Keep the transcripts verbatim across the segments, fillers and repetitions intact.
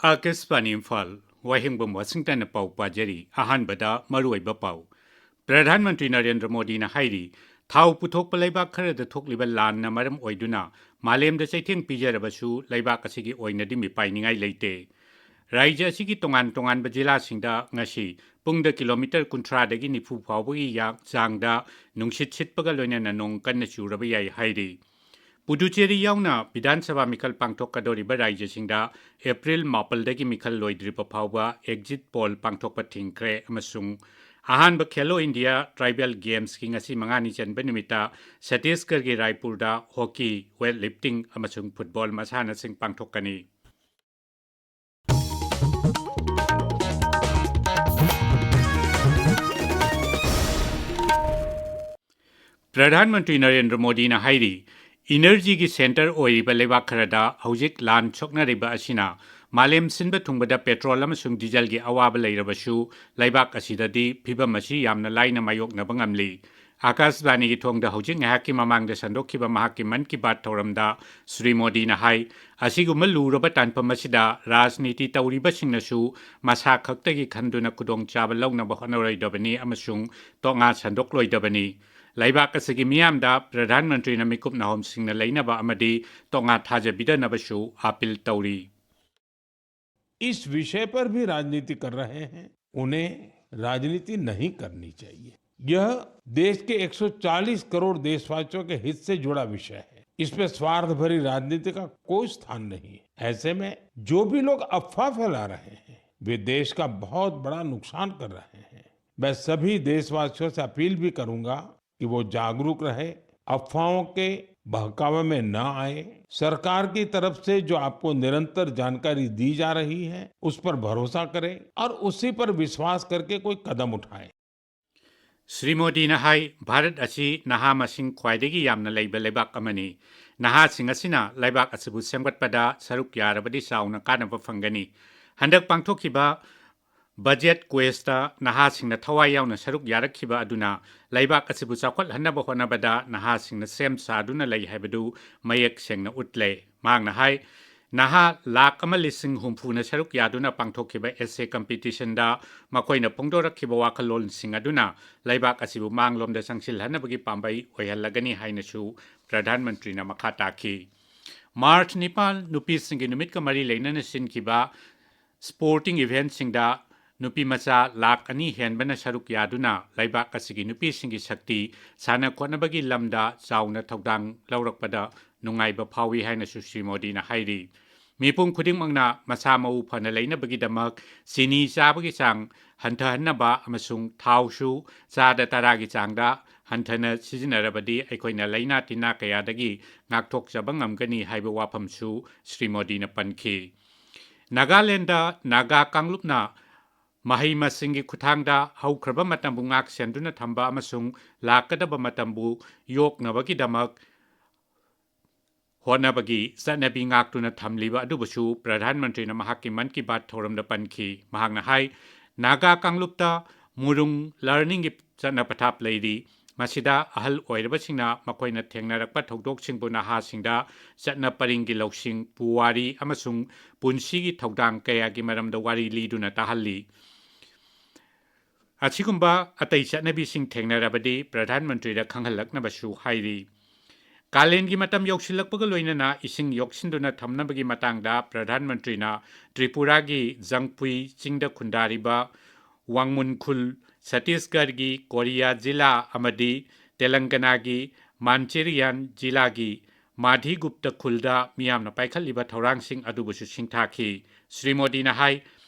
ꯑꯥꯀꯥꯁꯕꯥꯅꯤ ꯏꯝꯐꯥꯜ, ꯋꯥꯍꯦꯡꯕꯝ ꯋꯥꯁꯤꯡꯇꯟꯅ ꯄꯥꯎ ꯄꯥꯖꯔꯤ꯫ ꯑꯍꯥꯟꯕꯗ ꯃꯔꯨꯑꯣꯏꯕ ꯄꯥꯎ꯫ ꯄ꯭ꯔꯙꯥꯟ ꯃꯟꯇ꯭ꯔꯤ ꯅꯔꯦꯟꯗ꯭ꯔ ꯃꯣꯗꯤꯅ ꯍꯥꯏꯔꯤ, ꯊꯥꯎ ꯄꯨꯊꯣꯛꯄ ꯂꯩꯕꯥꯛ ꯈꯔꯗ ꯊꯣꯛꯂꯤꯕ ꯂꯥꯟꯅ ꯃꯔꯝ ꯑꯣꯏꯗꯨꯅ ꯃꯥꯂꯦꯝꯗ ꯆꯩꯊꯦꯡ ꯄꯤꯖꯔꯕꯁꯨ ꯂꯩꯕꯥꯛ ꯑꯁꯤꯒꯤ ꯑꯣꯏꯅꯗꯤ ꯃꯤꯄꯥꯏꯅꯤꯡꯉꯥꯏ ꯂꯩꯇꯦ꯫ ꯔꯥꯖ꯭ꯌ ꯑꯁꯤꯒꯤ ꯇꯣꯉꯥꯟ ꯇꯣꯉꯥꯟꯕ ꯖꯤꯂꯥꯁꯤꯡꯗ ꯉꯁꯤ ꯄꯨꯡꯗ ꯀꯤꯂꯣꯃꯤꯇꯔ ꯀꯨꯟꯊ꯭ꯔꯥꯗꯒꯤ ꯅꯤꯐꯨ ꯐꯥꯎꯕꯒꯤ ꯌꯥ-, ꯆꯥꯡꯗ ꯅꯨꯡꯁꯤꯠ ꯁꯤꯠꯄꯒ ꯂꯣꯏꯅꯅ ꯅꯣꯡ ꯀꯟꯅ ꯆꯨꯔꯕ ꯌꯥꯏ ꯍꯥꯏꯔꯤ꯫ ꯄꯨꯗꯨꯆꯦꯔꯤ ꯌꯥꯎꯅ ꯕꯤꯙꯥꯟ ꯁꯚꯥ ꯃꯤꯈꯜ ꯄꯥꯡꯊꯣꯛꯀꯗꯧꯔꯤꯕ ꯔꯥꯖ꯭ꯌꯁꯤꯡꯗ ꯑꯦꯄ꯭ꯔꯤꯜ ꯃꯥꯄꯜꯗꯒꯤ ꯃꯤꯈꯜ ꯂꯣꯏꯗ꯭ꯔꯤꯕ ꯐꯥꯎꯕ ꯑꯦꯛꯖꯤꯠ ꯄꯣꯜ ꯄꯥꯡꯊꯣꯛꯄ ꯊꯤꯡꯈ꯭ꯔꯦ ꯑꯃꯁꯨꯡ ꯑꯍꯥꯟꯕ ꯈꯦꯂꯣ ꯏꯟꯗꯤꯌꯥ ꯇ꯭ꯔꯥꯏꯕꯦꯜ ꯒꯦꯝꯁꯀꯤ ꯉꯁꯤ ꯃꯉꯥꯅꯤ ꯆꯟꯕ ꯅꯨꯃꯤꯠꯇ ꯁꯠꯇꯤꯁꯒꯔꯒꯤ ꯔꯥꯏꯄꯨꯔꯗ ꯍꯣꯀꯤ, ꯋꯦꯠ ꯂꯤꯐꯇꯤꯡ ꯑꯃꯁꯨꯡ ꯐꯨꯠꯕꯣꯜ ꯃꯁꯥꯟꯅꯁꯤꯡ ꯄꯥꯡꯊꯣꯛꯀꯅꯤ꯫ ꯄ꯭ꯔꯙꯥꯟ ꯃꯟꯇ꯭ꯔꯤ ꯅꯔꯦꯟꯗ꯭ꯔ ꯃꯣꯗꯤꯅ ꯍꯥꯏꯔꯤ, ꯏꯅꯔꯖꯤꯒꯤ ꯁꯦꯟꯇꯔ ꯑꯣꯏꯔꯤꯕ ꯂꯩꯕꯥꯛ ꯈꯔꯗ ꯍꯧꯖꯤꯛ ꯂꯥꯟ ꯁꯣꯛꯅꯔꯤꯕ ꯑꯁꯤꯅ ꯃꯥꯂꯦꯝ ꯁꯤꯟꯕ ꯊꯨꯡꯕꯗ ꯄꯦꯇ꯭ꯔꯣꯜ ꯑꯃꯁꯨꯡ ꯗꯤꯖꯜꯒꯤ ꯑꯋꯥꯕ ꯂꯩꯔꯕꯁꯨ, ꯂꯩꯕꯥꯛ ꯑꯁꯤꯗꯗꯤ ꯐꯤꯚꯝ ꯑꯁꯤ ꯌꯥꯝꯅ ꯂꯥꯏꯅ ꯃꯥꯌꯣꯛꯅꯕ ꯉꯝꯂꯤ꯫ ꯑꯥꯀꯥꯁꯕꯥꯅꯤꯒꯤ ꯊꯣꯡꯗ ꯍꯧꯖꯤꯛ ꯉꯥꯏꯍꯥꯛꯀꯤ ꯃꯃꯥꯡꯗ ꯁꯟꯗꯣꯛꯈꯤꯕ ꯃꯍꯥꯛꯀꯤ ꯃꯟ ꯀꯤ ꯕꯥꯠ ꯊꯧꯔꯝꯗ ꯁ꯭ꯔꯤ ꯃꯣꯗꯤꯅ ꯍꯥꯏ, ꯑꯁꯤꯒꯨꯝꯕ ꯂꯨꯔꯕ ꯇꯥꯟꯐꯝ ꯑꯁꯤꯗ ꯔꯥꯖꯅꯤꯇꯤ ꯇꯧꯔꯤꯕꯁꯤꯡꯅꯁꯨ ꯃꯁꯥ ꯈꯛꯇꯒꯤ ꯈꯟꯗꯨꯅ ꯈꯨꯗꯣꯡꯆꯥꯕ ꯂꯧꯅꯕ ꯍꯣꯠꯅꯔꯣꯏꯗꯕꯅꯤ ꯑꯃꯁꯨꯡ ꯇꯣꯉꯥ ꯁꯟꯗꯣꯛꯂꯣꯏꯗꯕꯅꯤ꯫ ꯂꯩꯕꯥꯛ ꯑꯁꯤꯒꯤ ꯃꯤꯌꯥꯝꯗ ꯄ꯭ꯔꯙꯥꯟ ꯃꯟꯇ꯭ꯔꯤꯅ ꯃꯤꯀꯨꯞ ꯅꯥꯍꯣꯝꯁꯤꯡꯅ ꯂꯩꯅꯕ ꯑꯃꯗꯤ ꯇꯣꯉꯥ ꯊꯥꯖꯕꯤꯗꯅꯕꯁꯨ ꯑꯥꯄꯤꯜ ꯇꯧꯔꯤ꯫ इस विषय पर भी राजनीति कर रहे हैं, उन्हें राजनीति नहीं करनी चाहिए। यह देश के एक सौ चालीस करोड़ देशवासियों के हित से जुड़ा विषय है। इसमें स्वार्थ भरी राजनीति का कोई स्थान नहीं है। ऐसे में जो भी लोग अफवाह फैला रहे हैं, वे देश का बहुत बड़ा नुकसान कर रहे हैं। मैं सभी देशवासियों से अपील भी करूंगा कि वो जागरूक रहे, अफवाहों के बहकावे में न आए। सरकार की तरफ से जो आपको निरंतर जानकारी दी जा रही है, उस पर भरोसा करें और उसी पर विश्वास करके कोई कदम उठाएं। ꯁ꯭ꯔꯤ ꯃꯣꯗꯤꯅ ꯍꯥꯏ, ꯚꯥꯔꯠ ꯑꯁꯤ ꯅꯍꯥ ꯃꯁꯤꯡ ꯈ꯭ꯋꯥꯏꯗꯒꯤ ꯌꯥꯝꯅ ꯂꯩꯕ ꯂꯩꯕꯥꯛ ꯑꯃꯅꯤ꯫ ꯅꯍꯥꯁꯤꯡ ꯑꯁꯤꯅ ꯂꯩꯕꯥꯛ ꯑꯁꯤꯕꯨ ꯁꯦꯝꯒꯠꯄꯗ ꯁꯔꯨꯛ ꯌꯥꯔꯕꯗꯤ ꯆꯥꯎꯅ ꯀꯥꯟꯅꯕ ꯐꯪꯒꯅꯤ꯫ ꯍꯟꯗꯛ ꯄꯥꯡꯊꯣꯛꯈꯤꯕ ꯕꯖꯦꯠ ꯀ꯭ꯋꯦꯁꯇ ꯅꯍꯥꯁꯤꯡꯅ ꯊꯋꯥꯏ ꯌꯥꯎꯅ ꯁꯔꯨꯛ ꯌꯥꯔꯛꯈꯤꯕ ꯑꯗꯨꯅ ꯂꯩꯕꯥꯛ ꯑꯁꯤꯕꯨ ꯆꯥꯎꯈꯠꯍꯟꯅꯕ ꯍꯣꯠꯅꯕꯗ ꯅꯍꯥꯁꯤꯡꯅ ꯁꯦꯝ ꯁꯥꯗꯨꯅ ꯂꯩ ꯍꯥꯏꯕꯗꯨ ꯃꯌꯦꯛ ꯁꯦꯡꯅ ꯎꯠꯂꯦ꯫ ꯃꯍꯥꯛꯅ ꯍꯥꯏ, ꯅꯍꯥ ꯂꯥꯈ ꯑꯃ ꯂꯤꯁꯤꯡ ꯍꯨꯝꯐꯨꯅ ꯁꯔꯨꯛ ꯌꯥꯗꯨꯅ ꯄꯥꯡꯊꯣꯛꯈꯤꯕ essay competitionꯗ ꯃꯈꯣꯏꯅ ꯐꯣꯡꯗꯣꯔꯛꯈꯤꯕ ꯋꯥꯈꯜꯂꯣꯟꯁꯤꯡ ꯑꯗꯨꯅ ꯂꯩꯕꯥꯛ ꯑꯁꯤꯕꯨ ꯃꯥꯡꯂꯣꯝꯗ ꯆꯪꯁꯤꯜꯍꯟꯅꯕꯒꯤ ꯄꯥꯝꯕꯩ ꯑꯣꯏꯍꯜꯂꯒꯅꯤ ꯍꯥꯏꯅꯁꯨ ꯄ꯭ꯔꯙꯥꯟ ꯃꯟꯇ꯭ꯔꯤꯅ ꯃꯈꯥ ꯇꯥꯈꯤ꯫ ꯃꯥꯔꯆ ꯅꯤꯄꯥꯟ, ꯅꯨꯄꯤꯁꯤꯡꯒꯤ ꯅꯨꯃꯤꯠꯀ ꯃꯔꯤ ꯂꯩꯅꯅ ꯁꯤꯟꯈꯤꯕ sporting eventꯁꯤꯡꯗ ꯅꯨꯄꯤ ꯃꯆꯥ ꯂꯥꯈ ꯑꯅꯤ ꯍꯦꯟꯕꯅ ꯁꯔꯨꯛ ꯌꯥꯗꯨꯅ ꯂꯩꯕꯥꯛ ꯑꯁꯤꯒꯤ ꯅꯨꯄꯤꯁꯤꯡꯒꯤ ꯁꯛꯇꯤ ꯁꯥꯟꯅ ꯈꯣꯠꯅꯕꯒꯤ ꯂꯝꯗ ꯆꯥꯎꯅ ꯊꯧꯗꯥꯡ ꯂꯧꯔꯛꯄꯗ ꯅꯨꯡꯉꯥꯏꯕ ꯐꯥꯎꯏ ꯍꯥꯏꯅꯁꯨ ꯁ꯭ꯔꯤ ꯃꯣꯗꯤꯅ ꯍꯥꯏꯔꯤ꯫ ꯃꯤꯄꯨꯝ ꯈꯨꯗꯤꯡꯃꯛꯅ ꯃꯁꯥ ꯃꯎ ꯐꯅ ꯂꯩꯅꯕꯒꯤꯗꯃꯛ ꯆꯤꯅꯤ ꯆꯥꯕꯒꯤ ꯆꯥꯡ ꯍꯟꯊꯍꯟꯅꯕ ꯑꯃꯁꯨꯡ ꯊꯥꯎꯁꯨ ꯆꯥꯗ ꯇꯔꯥꯒꯤ ꯆꯥꯡꯗ ꯍꯟꯊꯅ ꯁꯤꯖꯤꯟꯅꯔꯕꯗꯤ ꯑꯩꯈꯣꯏꯅ ꯂꯥꯏꯅꯥ ꯇꯤꯟꯅꯥ ꯀꯌꯥꯗꯒꯤ ꯉꯥꯛꯊꯣꯛꯆꯕ ꯉꯝꯒꯅꯤ ꯍꯥꯏꯕ ꯋꯥꯐꯝꯁꯨ ꯁ꯭ꯔꯤ ꯃꯣꯗꯤꯅ ꯄꯟꯈꯤ꯫ ꯅꯥꯒꯥꯂꯦꯟꯗ ꯅꯥꯒꯥ ꯀꯥꯡꯂꯨꯞꯅ ꯃꯍꯩ ꯃꯁꯤꯡꯒꯤ ꯈꯨꯠꯊꯥꯡꯗ ꯍꯧꯈ꯭ꯔꯕ ꯃꯇꯝꯕꯨ ꯉꯥꯛ ꯁꯦꯟꯗꯨꯅ ꯊꯝꯕ ꯑꯃꯁꯨꯡ ꯂꯥꯛꯀꯗꯕ ꯃꯇꯝꯕꯨ ꯌꯣꯛꯅꯕꯒꯤꯗꯃꯛ ꯍꯣꯠꯅꯕꯒꯤ ꯆꯠꯅꯕꯤ ꯉꯥꯛꯇꯨꯅ ꯊꯝꯂꯤꯕ ꯑꯗꯨꯕꯨꯁꯨ ꯄ꯭ꯔꯙꯥꯟ ꯃꯟꯇ꯭ꯔꯤꯅ ꯃꯍꯥꯛꯀꯤ ꯃꯟ ꯀꯤ ꯕꯥꯠ ꯊꯧꯔꯝꯗ ꯄꯟꯈꯤ꯫ ꯃꯍꯥꯛꯅ ꯍꯥꯏ, ꯅꯥꯒꯥ ꯀꯥꯡꯂꯨꯞꯇ ꯃꯨꯔꯨꯡ learningꯒꯤ ꯆꯠꯅ ꯄꯊꯥꯞ ꯂꯩꯔꯤ꯫ ꯃꯁꯤꯗ ꯑꯍꯜ ꯑꯣꯏꯔꯕꯁꯤꯡꯅ ꯃꯈꯣꯏꯅ ꯊꯦꯡꯅꯔꯛꯄ ꯊꯧꯗꯣꯛꯁꯤꯡꯕꯨ ꯅꯍꯥꯁꯤꯡꯗ ꯆꯠꯅ ꯄꯔꯤꯡꯒꯤ ꯂꯧꯁꯤꯡ, ꯄꯨꯋꯥꯔꯤ ꯑꯃꯁꯨꯡ ꯄꯨꯟꯁꯤꯒꯤ ꯊꯧꯗꯥꯡ ꯀꯌꯥꯒꯤ ꯃꯔꯝꯗ ꯋꯥꯔꯤ ꯂꯤꯗꯨꯅ ꯇꯥꯍꯜꯂꯤ꯫ ꯑꯁꯤꯒꯨꯝꯕ ꯑꯇꯩ ꯆꯠꯅꯕꯤꯁꯤꯡ ꯊꯦꯡꯅꯔꯕꯗꯤ ꯄ꯭ꯔꯙꯥꯟ ꯃꯟꯇ꯭ꯔꯤꯗ ꯈꯪꯍꯜꯂꯛꯅꯕꯁꯨ ꯍꯥꯏꯔꯤ꯫ ꯀꯥꯂꯦꯟꯒꯤ ꯃꯇꯝ ꯌꯧꯁꯤꯜꯂꯛꯄꯒ ꯂꯣꯏꯅꯅ ꯏꯁꯤꯡ ꯌꯣꯛꯁꯤꯟꯗꯨꯅ ꯊꯝꯅꯕꯒꯤ ꯃꯇꯥꯡꯗ ꯄ꯭ꯔꯙꯥꯟ ꯃꯟꯇ꯭ꯔꯤꯅ ꯇ꯭ꯔꯤꯄꯨꯔꯥꯒꯤ ꯖꯪꯄꯨꯏ ꯆꯤꯡꯗ ꯈꯨꯟꯗꯥꯔꯤꯕ ꯋꯥꯡꯃꯨꯟ ꯈꯨꯜ, ꯁꯇꯤꯁꯒꯔꯒꯤ ꯀꯣꯔꯤꯌꯥ ꯖꯤꯂꯥ ꯑꯃꯗꯤ ꯇꯦꯂꯪꯒꯅꯥꯒꯤ ꯃꯥꯟꯆꯦꯔꯤꯌꯥꯟ ꯖꯤꯂꯥꯒꯤ ꯃꯥꯙꯤꯒꯨꯞꯇ ꯈꯨꯜꯗ ꯃꯤꯌꯥꯝꯅ ꯄꯥꯏꯈꯠꯂꯤꯕ ꯊꯧꯔꯥꯡꯁꯤꯡ ꯑꯗꯨꯕꯨꯁꯨ ꯁꯤꯡꯊꯥꯈꯤ꯫ ꯁ꯭ꯔꯤ ꯃꯣꯗꯤꯅ ꯍꯥꯏ,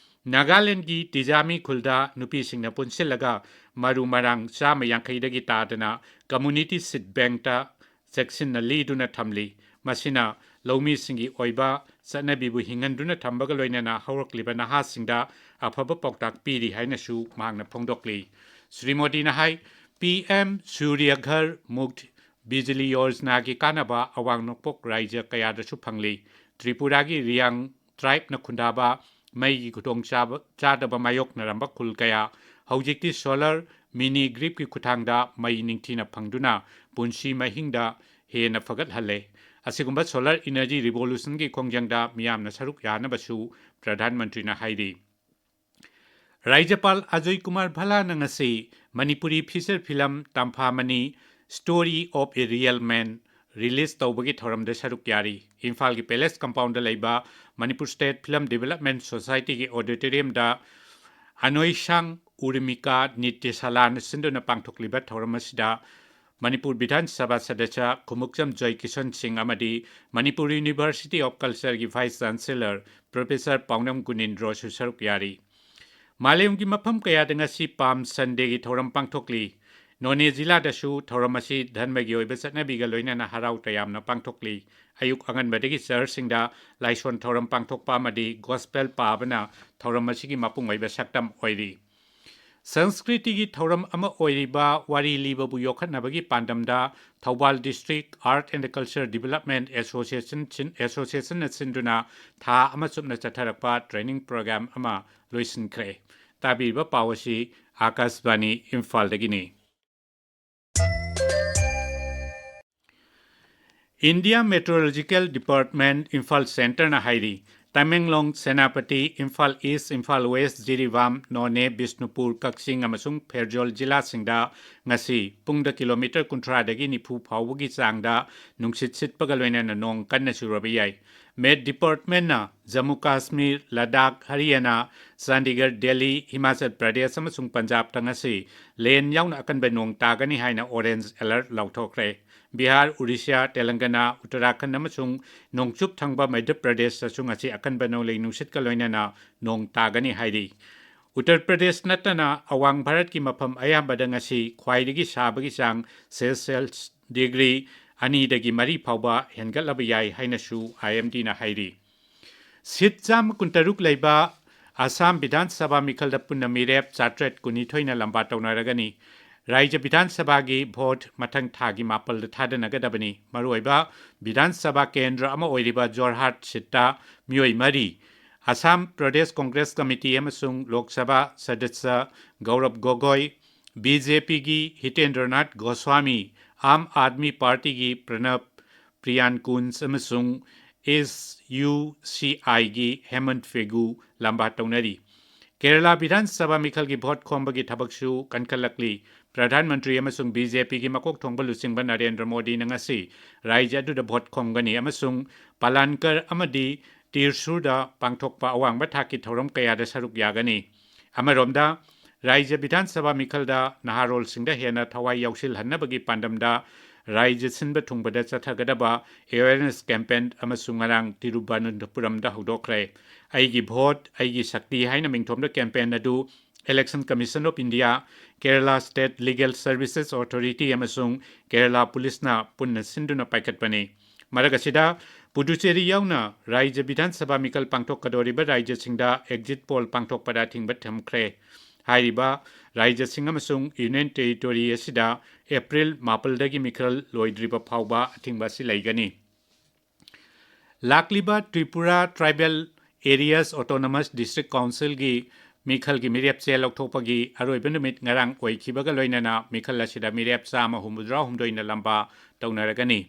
ꯅꯥꯒꯥꯂꯦꯟꯗꯒꯤ ꯇꯤꯖꯥꯃꯤ ꯈꯨꯜꯗ ꯅꯨꯄꯤꯁꯤꯡꯅ ꯄꯨꯟꯁꯤꯜꯂꯒ ꯃꯔꯨ ꯃꯔꯥꯡ ꯆꯥꯝꯃ ꯌꯥꯡꯈꯩꯗꯒꯤ ꯇꯥꯗꯅ community seed bankꯇ ꯆꯦꯛꯁꯤꯟꯅ ꯂꯤꯗꯨꯅ ꯊꯝꯂꯤ꯫ ꯃꯁꯤꯅ ꯂꯧꯃꯤꯁꯤꯡꯒꯤ ꯑꯣꯏꯕ ꯆꯠꯅꯕꯤꯕꯨ ꯍꯤꯡꯍꯟꯗꯨꯅ ꯊꯝꯕꯒ ꯂꯣꯏꯅꯅ ꯍꯧꯔꯛꯂꯤꯕ ꯅꯍꯥꯁꯤꯡꯗ ꯑꯐꯕ ꯄꯥꯎꯇꯥꯛ ꯄꯤꯔꯤ ꯍꯥꯏꯅꯁꯨ ꯃꯍꯥꯛꯅ ꯐꯣꯡꯗꯣꯛꯂꯤ꯫ ꯁ꯭ꯔꯤ ꯃꯣꯗꯤꯅ ꯍꯥꯏ, ꯄꯤ ꯑꯦꯝ ꯁꯨꯔ꯭ꯌ ꯘꯔ ꯃꯨꯛꯇ ꯕꯤꯖꯂꯤ ꯌꯣꯖꯅꯥꯒꯤ ꯀꯥꯟꯅꯕ ꯑꯋꯥꯡ ꯅꯣꯡꯄꯣꯛ ꯔꯥꯏꯖ꯭ꯌ ꯀꯌꯥꯗꯁꯨ ꯐꯪꯂꯤ꯫ ꯇ꯭ꯔꯤꯄꯨꯔꯥꯒꯤ ꯔꯤꯌꯥꯡ tribeꯅ ꯈꯨꯟꯗꯥꯕ ꯃꯩꯒꯤ ꯈꯨꯗꯣꯡꯆꯥꯕ, ꯆꯥꯗꯕ ꯃꯥꯌꯣꯛꯅꯔꯝꯕ ꯈꯨꯜ ꯀꯌꯥ ꯍꯧꯖꯤꯛꯇꯤ solar mini gridꯀꯤ ꯈꯨꯠꯊꯥꯡꯗ ꯃꯩ ꯅꯤꯡꯊꯤꯅ ꯐꯪꯗꯨꯅ ꯄꯨꯟꯁꯤ ꯃꯍꯤꯡꯗ ꯍꯦꯟꯅ ꯐꯒꯠꯍꯜꯂꯦ꯫ ꯑꯁꯤꯒꯨꯝꯕ solar energy revolutionꯒꯤ ꯈꯣꯡꯖꯪꯗ ꯃꯤꯌꯥꯝꯅ ꯁꯔꯨꯛ ꯌꯥꯅꯕꯁꯨ ꯄ꯭ꯔꯙꯥꯟ ꯃꯟꯇ꯭ꯔꯤꯅ ꯍꯥꯏꯔꯤ꯫ ꯔꯥꯖ꯭ꯌꯄꯥꯜ ꯑꯖꯣꯏ ꯀꯨꯃꯥꯔ ꯚꯜꯂꯥꯅ ꯉꯁꯤ Manipuri feature film ꯇꯝꯐꯥꯃꯅꯤ, Story of a Real Man, release ꯇꯧꯕꯒꯤ ꯊꯧꯔꯝꯗ ꯁꯔꯨꯛ ꯌꯥꯔꯤ꯫ ꯏꯝꯐꯥꯜꯒꯤ Palace Compoundꯗ ꯂꯩꯕ Manipur State Film Development Societyꯒꯤ auditoriumꯗ ꯑꯅꯣꯏꯁꯥꯡ ꯎꯔꯃꯤꯀꯥ ꯅꯤꯇ꯭ꯌꯁꯥꯂꯥꯅ ꯁꯤꯟꯗꯨꯅ ꯄꯥꯡꯊꯣꯛꯂꯤꯕ ꯊꯧꯔꯝ ꯑꯁꯤꯗ ꯃꯅꯤꯄꯨꯔ ꯕꯤꯙꯥꯟ ꯁꯚꯥ ꯁꯗꯁ꯭ꯌ ꯈꯨꯃꯨꯛꯆꯝ ꯖꯣꯏ ꯀꯤꯁꯟ ꯁꯤꯡ ꯑꯃꯗꯤ Manipur University of Cultureꯒꯤ Vice Chancellor Professor ꯄꯥꯎꯅꯝ ꯒꯨꯅꯤꯟꯗ꯭ꯔꯣꯁꯨ ꯁꯔꯨꯛ ꯌꯥꯔꯤ꯫ ꯃꯥꯂꯦꯝꯒꯤ ꯃꯐꯝ ꯀꯌꯥꯗ ꯉꯁꯤ Palm Sundayꯒꯤ ꯊꯧꯔꯝ ꯄꯥꯡꯊꯣꯛꯂꯤ꯫ ꯅꯣꯅꯦ ꯖꯤꯂꯥꯗꯁꯨ ꯊꯧꯔꯝ ꯑꯁꯤ ꯙꯔꯃꯒꯤ ꯑꯣꯏꯕ ꯆꯠꯅꯕꯤꯒ ꯂꯣꯏꯅꯅ ꯍꯔꯥꯎ ꯇꯌꯥꯝꯅ ꯄꯥꯡꯊꯣꯛꯂꯤ꯫ ꯑꯌꯨꯛ ꯑꯉꯟꯕꯗꯒꯤ ꯆꯔꯆꯁꯤꯡꯗ ꯂꯥꯏꯁꯣꯟ ꯊꯧꯔꯝ ꯄꯥꯡꯊꯣꯛꯄ ꯑꯃꯗꯤ gospel ꯄꯥꯕꯅ ꯊꯧꯔꯝ ꯑꯁꯤꯒꯤ ꯃꯄꯨꯡ ꯑꯣꯏꯕ ꯁꯛꯇꯝ ꯑꯣꯏꯔꯤ꯫ ꯁꯪꯁꯀ꯭ꯔꯤꯇꯤꯒꯤ ꯊꯧꯔꯝ ꯑꯃ ꯑꯣꯏꯔꯤꯕ ꯋꯥꯔꯤ ꯂꯤꯕꯕꯨ ꯌꯣꯛꯈꯠꯅꯕꯒꯤ ꯄꯥꯟꯗꯝꯗ Thoubal District Art and Culture Development Association ꯁꯤꯟ-, Associationꯅ ꯁꯤꯟꯗꯨꯅ ꯊꯥ ꯑꯃ ꯆꯨꯞꯅ ꯆꯠꯊꯔꯛꯄ training program ꯑꯃ ꯂꯣꯏꯁꯤꯟꯈ꯭ꯔꯦ꯫ ꯇꯥꯕꯤꯔꯤꯕ ꯄꯥꯎ ꯑꯁꯤ ꯑꯥꯀꯥꯁꯕꯥꯅꯤ ꯏꯝꯐꯥꯜꯗꯒꯤꯅꯤ꯫ India Meteorological Department ꯏꯝꯐꯥꯜ Centreꯅ ꯍꯥꯏꯔꯤ, ꯇꯃꯦꯡꯂꯣꯡ, ꯁꯦꯅꯥꯄꯇꯤ, ꯏꯝꯐꯥꯜ East, ꯏꯝꯐꯥꯜ West, ꯖꯤꯔꯤꯕꯥꯝ, ꯅꯣꯅꯦ, ꯕꯤꯁꯅꯨꯄꯨꯔ, ꯀꯛꯆꯤꯡ ꯑꯃꯁꯨꯡ ꯐꯦꯔꯖꯣꯜ ꯖꯤꯂꯥꯁꯤꯡꯗ ꯉꯁꯤ ꯄꯨꯡꯗ kilometre ꯀꯨꯟꯊ꯭ꯔꯥꯗꯒꯤ ꯅꯤꯐꯨ ꯐꯥꯎꯕꯒꯤ ꯆꯥꯡꯗ ꯅꯨꯡꯁꯤꯠ ꯁꯤꯠꯄꯒ ꯂꯣꯏꯅꯅ ꯅꯣꯡ ꯀꯟꯅ ꯆꯨꯔꯕ ꯌꯥꯏ꯫ Met Departmentꯅ ꯖꯝꯃꯨ ꯀꯥꯁꯃꯤꯔ, ꯂꯗꯥꯈ, ꯍꯔꯤꯌꯥꯅꯥ, ꯆꯥꯟꯗꯤꯒꯔ, ꯗꯦꯜꯂꯤ, ꯍꯤꯃꯥꯆꯜ ꯄ꯭ꯔꯗꯦꯁ ꯑꯃꯁꯨꯡ ꯄꯟꯖꯥꯕꯇ ꯉꯁꯤ ꯂꯦꯟ ꯌꯥꯎꯅ ꯑꯀꯟꯕ ꯅꯣꯡ ꯇꯥꯒꯅꯤ ꯍꯥꯏꯅ orange alert ꯂꯥꯎꯊꯣꯛꯈ꯭ꯔꯦ꯫ ꯕꯤꯍꯥꯔ, ꯎꯔꯤꯁ꯭ꯌꯥ, ꯇꯦꯂꯪꯒꯅꯥ, ꯎꯠꯇꯔꯥꯈꯟꯗ ꯑꯃꯁꯨꯡ ꯅꯣꯡꯆꯨꯞ ꯊꯪꯕ ꯃꯩꯙ꯭ꯌ ꯄ꯭ꯔꯗꯦꯁꯇꯁꯨ ꯉꯁꯤ ꯑꯀꯟꯕ ꯅꯣꯡꯂꯩ ꯅꯨꯡꯁꯤꯠꯀ ꯂꯣꯏꯅꯅ ꯅꯣꯡ ꯇꯥꯒꯅꯤ ꯍꯥꯏꯔꯤ꯫ ꯎꯠꯇꯔ ꯄ꯭ꯔꯗꯦꯁ ꯅꯠꯇꯅ ꯑꯋꯥꯡ ꯚꯥꯔꯠꯀꯤ ꯃꯐꯝ ꯑꯌꯥꯝꯕꯗ ꯉꯁꯤ ꯈ꯭ꯋꯥꯏꯗꯒꯤ ꯁꯥꯕꯒꯤ ꯆꯥꯡ Celsius degree ꯑꯅꯤꯗꯒꯤ ꯃꯔꯤ ꯐꯥꯎꯕ ꯍꯦꯟꯒꯠꯂꯕ ꯌꯥꯏ ꯍꯥꯏꯅꯁꯨ IMDꯅ ꯍꯥꯏꯔꯤ꯫ ꯁꯤꯠ ꯆꯥꯝꯃ ꯀꯨꯟꯇꯔꯨꯛ ꯂꯩꯕ ꯑꯁꯥꯝ ꯕꯤꯙꯥꯟ ꯁꯚꯥ ꯃꯤꯈꯜꯗ ꯄꯨꯟꯅ ꯃꯤꯔꯦꯞ ꯆꯥꯇ꯭ꯔꯦꯠ ꯀꯨꯟꯅꯤꯊꯣꯏꯅ ꯂꯝꯕꯥ ꯇꯧꯅꯔꯒꯅꯤ꯫ ꯔꯥꯖ꯭ꯌ ꯕꯤꯙꯥꯟ ꯁꯚꯥꯒꯤ ꯚꯣꯠ ꯃꯊꯪ ꯊꯥꯒꯤ ꯃꯥꯄꯜꯗ ꯊꯥꯗꯅꯒꯗꯕꯅꯤ꯫ ꯃꯔꯨꯑꯣꯏꯕ ꯕꯤꯙꯥꯟ ꯁꯚꯥ ꯀꯦꯟꯗ꯭ꯔ ꯑꯃ ꯑꯣꯏꯔꯤꯕ ꯖꯣꯔꯍꯥꯠ ꯁꯤꯠꯇ ꯃꯤꯑꯣꯏ ꯃꯔꯤ, ꯑꯁꯥꯝ ꯄ꯭ꯔꯗꯦꯁ ꯀꯣꯡꯒ꯭ꯔꯦꯁ ꯀꯃꯤꯇꯤ ꯑꯃꯁꯨꯡ ꯂꯣꯛ ꯁꯚꯥ ꯁꯗꯁ꯭ꯌ ꯒꯧꯔꯕ ꯒꯣꯒꯣꯏ, BJPꯒꯤ ꯍꯤꯇꯦꯟꯗ꯭ꯔꯅꯥꯊ ꯒꯣꯁ꯭ꯋꯥꯃꯤ, ꯑꯥꯝ ꯑꯥꯗꯃꯤ ꯄꯥꯔꯇꯤꯒꯤ ꯄ꯭ꯔꯅꯕ ꯄ꯭ꯔꯤꯌꯥꯟ ꯀꯨꯟꯖ ꯑꯃꯁꯨꯡ ꯑꯦꯁ ꯌꯨ ꯁꯤ ꯑꯥꯏꯒꯤ ꯍꯦꯃꯟꯠ ꯐꯦꯒꯨ ꯂꯝꯕꯥ ꯇꯧꯅꯔꯤ꯫ ꯀꯦꯔꯂꯥ ꯕꯤꯙꯥꯟ ꯁꯚꯥ ꯃꯤꯈꯜꯒꯤ ꯚꯣꯠ ꯈꯣꯝꯕꯒꯤ ꯊꯕꯛꯁꯨ ꯀꯟꯈꯠꯂꯛꯂꯤ꯫ ꯄ꯭ꯔꯙꯥꯟ ꯃꯟꯇ꯭ꯔꯤ ꯑꯃꯁꯨꯡ ꯕꯤ ꯖꯦ ꯄꯤꯒꯤ ꯃꯀꯣꯛ ꯊꯣꯡꯕ ꯂꯨꯆꯤꯡꯕ ꯅꯔꯦꯟꯗ꯭ꯔ ꯃꯣꯗꯤꯅ ꯉꯁꯤ ꯔꯥꯖ꯭ꯌ ꯑꯗꯨꯗ ꯚꯣꯠ ꯈꯣꯝꯒꯅꯤ ꯑꯃꯁꯨꯡ ꯄꯥꯂꯥꯟꯀꯔ ꯑꯃꯗꯤ ꯇꯤꯔꯁꯨꯔꯗ ꯄꯥꯡꯊꯣꯛꯄ ꯑꯋꯥꯡꯕ ꯊꯥꯛꯀꯤ ꯊꯧꯔꯝ ꯀꯌꯥꯗ ꯁꯔꯨꯛ ꯌꯥꯒꯅꯤ꯫ ꯑꯃꯔꯣꯝꯗ, ꯔꯥꯖ꯭ꯌ ꯕꯤꯙꯥꯟ ꯁꯚꯥ ꯃꯤꯈꯜꯗ ꯅꯍꯥꯔꯣꯜꯁꯤꯡꯗ ꯍꯦꯟꯅ ꯊꯋꯥꯏ ꯌꯥꯎꯁꯤꯜꯍꯟꯅꯕꯒꯤ ꯄꯥꯟꯗꯝꯗ ꯔꯥꯖ꯭ꯌ ꯁꯤꯟꯕ ꯊꯨꯡꯕꯗ ꯆꯠꯊꯒꯗꯕ awareness campaign ꯑꯃꯁꯨ ꯉꯔꯥꯡ ꯇꯤꯔꯨꯕꯅꯟꯊꯄꯨꯔꯝꯗ ꯍꯧꯗꯣꯛꯈ꯭ꯔꯦ꯫ "ꯑꯩꯒꯤ ꯚꯣꯠ, ꯑꯩꯒꯤ ꯁꯛꯇꯤ" ꯍꯥꯏꯅ ꯃꯤꯡꯊꯣꯟꯕ campaign ꯑꯗꯨ Election Commission of India, Kerala State Legal Services Authority ꯑꯃꯁꯨꯡ ꯀꯦꯔꯂꯥ ꯄꯨꯂꯤꯁꯅ ꯄꯨꯟꯅ ꯁꯤꯟꯗꯨꯅ ꯄꯥꯏꯈꯠꯄꯅꯤ꯫ ꯃꯔꯛ ꯑꯁꯤꯗ, ꯄꯨꯗꯨꯆꯦꯔꯤ ꯌꯥꯎꯅ ꯔꯥꯖ꯭ꯌ ꯕꯤꯙꯥꯟ ꯁꯚꯥ ꯃꯤꯈꯜ ꯄꯥꯡꯊꯣꯛꯀꯗꯧꯔꯤꯕ ꯔꯥꯖ꯭ꯌꯁꯤꯡꯗ exit poll ꯄꯥꯡꯊꯣꯛꯄꯗ ꯑꯊꯤꯡꯕ ꯊꯝꯈ꯭ꯔꯦ꯫ ꯍꯥꯏꯔꯤꯕ ꯔꯥꯖ꯭ꯌꯁꯤꯡ ꯑꯃꯁꯨꯡ Union Territory ꯑꯁꯤꯗ ꯑꯦꯄ꯭ꯔꯤꯜ ꯃꯥꯄꯜꯗꯒꯤ ꯃꯤꯈꯜ ꯂꯣꯏꯗ꯭ꯔꯤꯕ ꯐꯥꯎꯕ ꯑꯊꯤꯡꯕ ꯑꯁꯤ ꯂꯩꯒꯅꯤ꯫ ꯂꯥꯛꯂꯤꯕ Tripura Tribal Areas Autonomous District Councilꯒꯤ ꯃꯤꯈꯜꯒꯤ ꯃꯤꯔꯦꯞꯆꯦ ꯂꯧꯊꯣꯛꯄꯒꯤ ꯑꯔꯣꯏꯕ ꯅꯨꯃꯤꯠ ꯉꯔꯥꯡ ꯑꯣꯏꯈꯤꯕꯒ ꯂꯣꯏꯅꯅ ꯃꯤꯈꯜ ꯑꯁꯤꯗ ꯃꯤꯔꯦꯞ ꯆꯥꯝꯃ ꯍꯨꯝꯐꯨꯇꯔꯥꯍꯨꯝꯗꯣꯏꯅ ꯂꯝꯕꯥ ꯇꯧꯅꯔꯒꯅꯤ꯫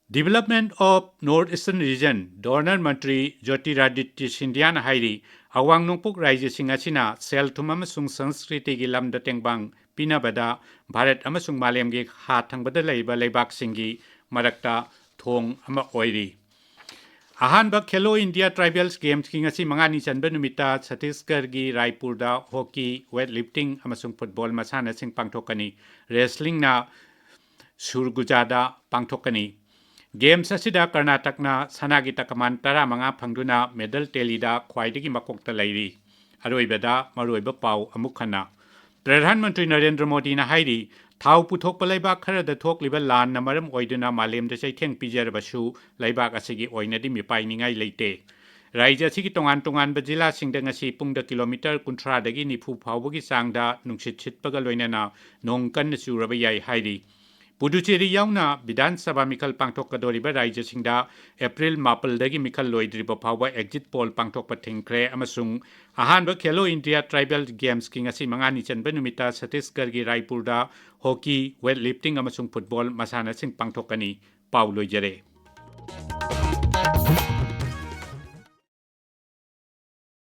Development of North Eastern Region, ꯙꯣꯔꯅꯔ ꯃꯟꯇ꯭ꯔꯤ ꯖ꯭ꯌꯣꯇꯤꯔꯥꯗꯤꯇ꯭ꯌ ꯁꯤꯟꯙꯤꯌꯥꯅ ꯍꯥꯏꯔꯤ, ꯑꯋꯥꯡ ꯅꯣꯡꯄꯣꯛ ꯔꯥꯖ꯭ꯌꯁꯤꯡ ꯑꯁꯤꯅ ꯁꯦꯜ-ꯊꯨꯝ ꯑꯃꯁꯨꯡ ꯁꯪꯁꯀ꯭ꯔꯤꯇꯤꯒꯤ ꯂꯝꯗ ꯇꯦꯡꯕꯥꯡ ꯄꯤꯅꯕꯗ ꯚꯥꯔꯠ ꯑꯃꯁꯨꯡ ꯃꯥꯂꯦꯝꯒꯤ ꯈꯥ ꯊꯪꯕꯗ ꯂꯩꯔꯤꯕ ꯂꯩꯕꯥꯛꯁꯤꯡꯒꯤ ꯃꯔꯛꯇ ꯊꯣꯡ ꯑꯃ ꯑꯣꯏꯔꯤ꯫ ꯑꯍꯥꯟꯕ ꯈꯦꯂꯣ ꯏꯟꯗꯤꯌꯥ Tribals Gamesꯀꯤ ꯉꯁꯤ ꯃꯉꯥꯅꯤ ꯆꯟꯕ ꯅꯨꯃꯤꯠꯇ ꯁꯠꯇꯤꯁꯒꯔꯒꯤ ꯔꯥꯏꯄꯨꯔꯗ hockey, weightlifting ꯑꯃꯁꯨꯡ football ꯃꯁꯥꯟꯅꯁꯤꯡ ꯄꯥꯡꯊꯣꯛꯀꯅꯤ꯫ Wrestlingꯅ ꯁꯨꯔꯒꯨꯖꯥꯗ ꯄꯥꯡꯊꯣꯛꯀꯅꯤ꯫ Games ꯑꯁꯤꯗ ꯀꯔꯅꯥꯇꯛꯅ ꯁꯅꯥꯒꯤ ꯇꯀꯃꯥꯟ ꯇꯔꯥꯃꯉꯥ ꯐꯪꯗꯨꯅ medal tallyꯗ ꯈ꯭ꯋꯥꯏꯗꯒꯤ ꯃꯀꯣꯛꯇ ꯂꯩꯔꯤ꯫ ꯑꯔꯣꯏꯕꯗ ꯃꯔꯨꯑꯣꯏꯕ ꯄꯥꯎ ꯑꯃꯨꯛ ꯍꯟꯅ꯫ ꯄ꯭ꯔꯙꯥꯟ ꯃꯟꯇ꯭ꯔꯤ ꯅꯔꯦꯟꯗ꯭ꯔ ꯃꯣꯗꯤꯅ ꯍꯥꯏꯔꯤ, ꯊꯥꯎ ꯄꯨꯊꯣꯛꯄ ꯂꯩꯕꯥꯛ ꯈꯔꯗ ꯊꯣꯛꯂꯤꯕ ꯂꯥꯟꯅ ꯃꯔꯝ ꯑꯣꯏꯗꯨꯅ ꯃꯥꯂꯦꯝꯗ ꯆꯩꯊꯦꯡ ꯄꯤꯖꯔꯕꯁꯨ ꯂꯩꯕꯥꯛ ꯑꯁꯤꯒꯤ ꯑꯣꯏꯅꯗꯤ ꯃꯤꯄꯥꯏꯅꯤꯡꯉꯥꯏ ꯂꯩꯇꯦ꯫ ꯔꯥꯖ꯭ꯌ ꯑꯁꯤꯒꯤ ꯇꯣꯉꯥꯟ ꯇꯣꯉꯥꯟꯕ ꯖꯤꯂꯥꯁꯤꯡꯗ ꯉꯁꯤ ꯄꯨꯡꯗ kilometre ꯀꯨꯟꯊ꯭ꯔꯥꯗꯒꯤ ꯅꯤꯐꯨ ꯐꯥꯎꯕꯒꯤ ꯆꯥꯡꯗ ꯅꯨꯡꯁꯤꯠ ꯁꯤꯠꯄꯒ ꯂꯣꯏꯅꯅ ꯅꯣꯡ ꯀꯟꯅ ꯆꯨꯔꯕ ꯌꯥꯏ ꯍꯥꯏꯔꯤ꯫ ꯄꯨꯗꯨꯆꯦꯔꯤ ꯌꯥꯎꯅ ꯕꯤꯙꯥꯟ ꯁꯚꯥ ꯃꯤꯈꯜ ꯄꯥꯡꯊꯣꯛꯀꯗꯧꯔꯤꯕ ꯔꯥꯖ꯭ꯌꯁꯤꯡꯗ ꯑꯦꯄ꯭ꯔꯤꯜ ꯃꯥꯄꯜꯗꯒꯤ ꯃꯤꯈꯜ ꯂꯣꯏꯗ꯭ꯔꯤꯕ ꯐꯥꯎꯕ ꯑꯦꯛꯖꯤꯠ ꯄꯣꯜ ꯄꯥꯡꯊꯣꯛꯄ ꯊꯤꯡꯈ꯭ꯔꯦ ꯑꯃꯁꯨꯡ ꯑꯍꯥꯟꯕ ꯈꯦꯂꯣ ꯏꯟꯗꯤꯌꯥ ꯇ꯭ꯔꯥꯏꯕꯦꯜ ꯒꯦꯝꯁꯀꯤ ꯉꯁꯤ ꯃꯉꯥꯅꯤ ꯆꯟꯕ ꯅꯨꯃꯤꯠꯇ ꯁꯠꯇꯤꯁꯒꯔꯒꯤ ꯔꯥꯏꯄꯨꯔꯗ ꯍꯣꯀꯤ, ꯋꯦꯠ ꯂꯤꯐꯇꯤꯡ ꯑꯃꯁꯨꯡ ꯐꯨꯠꯕꯣꯜ ꯃꯁꯥꯟꯅꯁꯤꯡ ꯄꯥꯡꯊꯣꯛꯀꯅꯤ꯫ ꯄꯥꯎ ꯂꯣꯏꯖꯔꯦ꯫